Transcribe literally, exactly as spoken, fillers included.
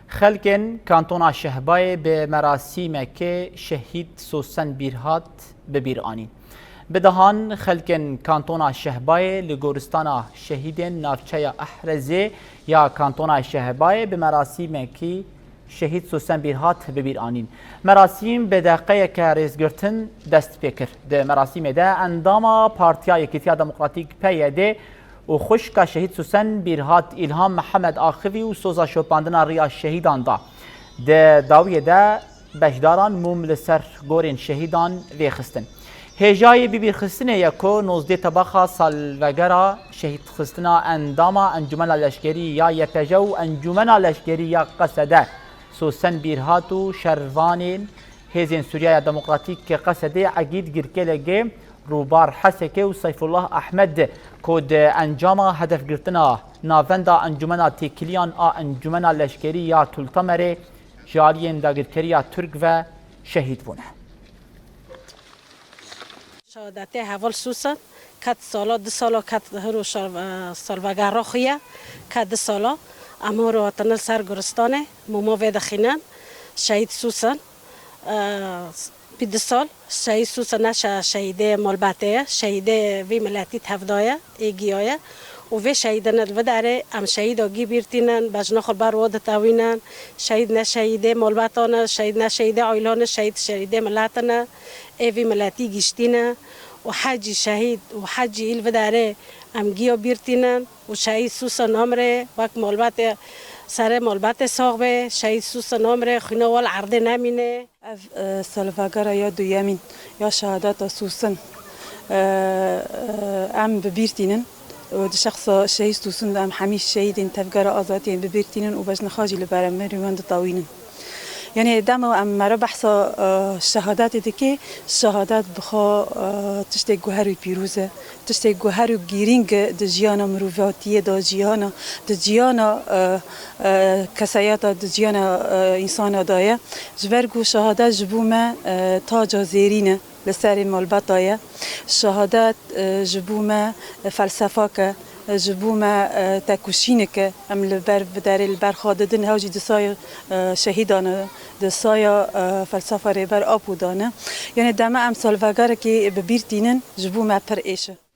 Xelkên Kantona Şehbayê bi merasîmekê Şehîd Sosen Bîrhat bi bîr anîn. Bi dehan xelkên Kantona Şehbayê li Goristana Şehîdên navçeya Ehrezê ya Kantona Şehbayê bi merasîmekî Şehîd Sosen Bîrhat bi bîr anîn. Merasîm bi deqeyeke rêzgirtin dest pê kir. Di merasîmê de endama Partiya Yekîtiya Demokratîk, P Y D, û xwişka Şehîd Sosen Bîrhat, Îlham Mihemed Axivî û soza şopandina riya şehîdan da. Di dawiyê de beşdaran mûm li ser gorên şehîdan vêxistin. Hêjayî bibîrxistinê ye ku nozdeh tebaxa salvegera şehîdxistina endama Encûmena Leşkerî ya Y P J û Encûmena Leşkerî ya Qesede Sosen Bîrhat û şervanên Hêzên Sûriyeya Demokratîk Qesedê Egîd Girkêlegê, Rûbar Hesekê û Seyfullah Ehmed ku di encama hedefgirtina navenda Encûmena Têkiliyan a Encûmena Leşkerî ya Tultamerê ji aliyên dagirkeriya Tirk ve şehîd bûne. Şehadetê heval Sûsan ket sala, du sala ket hiro şal-, e, salvegera xwe ye, ket du sala. Em hiro hatine li ser goristanê, mûma vê dixînin. Şehîd Sûsan, e, bî du sal. Şehîd Sûsan ne şe-, şehîdê malbatê ye, şehîdê vî miletî tevda ye, ê giya ye. Û vê şehîdin li vê derê em şehîda gî bîr tînin, bejna xwe ber we ditewînin. Şehîd ne şehîdê malbatan e, şehîd ne şehîdê ailan e, şehîd şehîdê miletin e. Ê vî miletî giştî ne. Û hecî şehîd û hecî îl vê derê em giya bîr tînin. Û şehîd Sûsan namrê, wek malbatê, serê malbatê sax bê, şehîd Sûsan namrê, xwîna wal erdê nemîne. Ev, e, salvegera ya duyemîn ya şehadeta Sûsin, e, e, em bi bîr tînin. Û di şexsa şehîd Sûsin de em hemî şehîdên tevgera azadiyê bi bîr tînin û bejna xwe jî li beremberî wan ditewînin. Yanî dema em mere behsa, e, şehadetê dike, şehadet bi xwe, e, tiştê guher û pîroz e. Tiştê guher û girîng e di jiyana mirovatiyê de, jiyana, di jiyana, e, e, kesayeta, di jiyana, e, însana de ye. Ji ber ku şehadet ji bo me, e, taca zêrîn e, li serê malbata ye. Şehadet, e, ji bo me, e, felsefak e, e, ji bo me, e, tekoşînik e. Em li ber, bi derê li ber xwe didin, hew jî di saya, e, şehîdan e, di saya, e, felsefa Rêber Apo de ne. Yanî dema em salvegerekê bi bîr tînin, ji bo me pir êş e.